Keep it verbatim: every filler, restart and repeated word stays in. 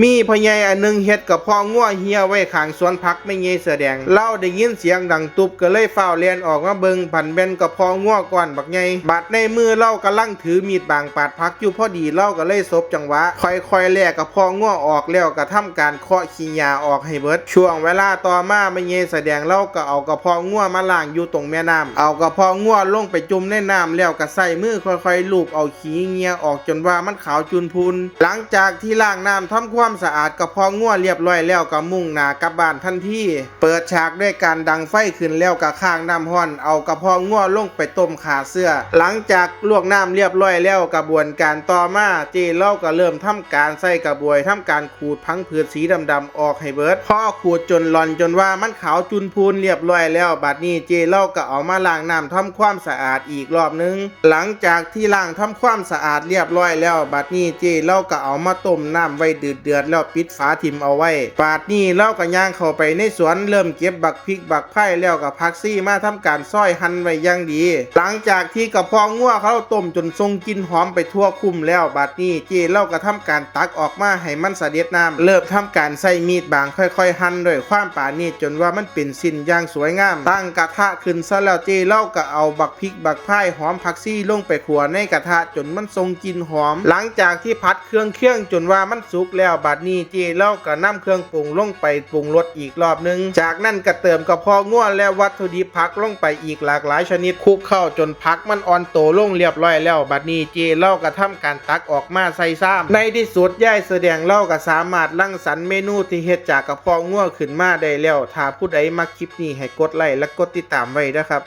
มีพ่อใหญ่อันหนึ่งเฮ็ดกระเพาะงัวเหี่ยไว้ข้างสวนผักแม่ใหญ่เสื้อแดง ลาวได้ยินเสียงดังตุ๊บก็เลยฟ้าวแล่นออกมาเบิ่ง พันแม่นกระเพาะงัวก้อนบักใหญ่ บาดในมือลาวกำลังถือมีดบางปาดผักอยู่พอดี ลาวก็เลยสบจังหวะ ค่อยๆแล่กระเพาะงัวออกแล้วก็ทำการเคาะขี้หญ้าออกให้เบิด ช่วงเวลาต่อมาแม่ใหญ่เสื้อแดงลาวก็เอากระเพาะงัวมาล้างอยู่ตรงแม่น้ำ เอากระเพาะงัวลงไปจุ่มในน้ำแล้วก็ใช้มือค่อยๆลูบเอาขี้เหงื่อออกจนว่ามันขาวจุนพูน หลังจากที่ล้างน้ำทำความสะอาดกระเพาะงัวเรียบร้อยแล้วก็มุ่งหน้ากลับบ้านทันที เปิดฉากด้วยการดังไฟขึ้นแล้วก็ข้างน้ำร้อน เอากระเพาะงัวลงไปต้มฆ่าเชื้อ หลังจากลวกน้ำเรียบร้อยแล้ว กระบวนการต่อมา เจ้าลาวก็เริ่มทำการใช้กระบวยทำการขูดพังผืดสีดำๆออกให้เบิด พอขูดจนหล่อนจนว่ามันขาวจุนพูนเรียบร้อยแล้ว บัดนี้เจ้าลาวก็เอามาล้างน้ำทำความสะอาดอีกรอบหนึ่ง หลังจากที่ล้างทำความสะอาดเรียบร้อยแล้ว บัดนี้เจ้าลาวก็เอามาต้มน้ำไว้เดือดๆแล้วปิดฝาถิ่มเอาไว้ บัดนี้ลาวก็ย่างเข้าไปในสวน เริ่มเก็บบักพริกบักไผ่แล้วก็ผักชีมาทำการซอยหั่นไว้อย่างดี หลังจากที่กระเพาะงัวเขาต้มจนส่งกลิ่นหอมไปทั่วคุ้มแล้ว บัดนี้เจ้าลาวก็ทำการตักออกมาให้มันเสด็จน้ำ เริ่มทำการใช้มีดบางค่อยๆหั่นด้วยความปราณีตจนว่ามันเป็นชิ้นอย่างสวยงาม ตั้งกระทะขึ้นซะแล้ว เจ้าลาวก็เอาบักพริกบักไผ่หอมผักชีลงไปขั่วในกระทะจนมันส่งกลิ่นหอม หลังจากที่ผัดเครื่องเคียงจนว่ามันสุกแล้ว บัดนี้เจ้าลาวก็นำเครื่องปรุงลงไปปรุงรสอีกรอบหนึ่ง จากนั้นก็เติมกระเพาะงัวและวัตถุดิบผักลงไปอีกหลากหลายชนิด คลุกเข้าจนผักมันอ่อนโตลงเรียบร้อยแล้ว บัดนี้เจ้าลาวก็ทำการตักออกมาใส่ชาม ในที่สุดยายเสื้อแดงลาวก็สามารถรังสรรค์เมนูที่เฮ็ดจากกระเพาะงัวขึ้นมาได้แล้ว ถ้าผู้ใดมักคลิปนี้ให้กดไลค์และกดติดตามไว้นะครับ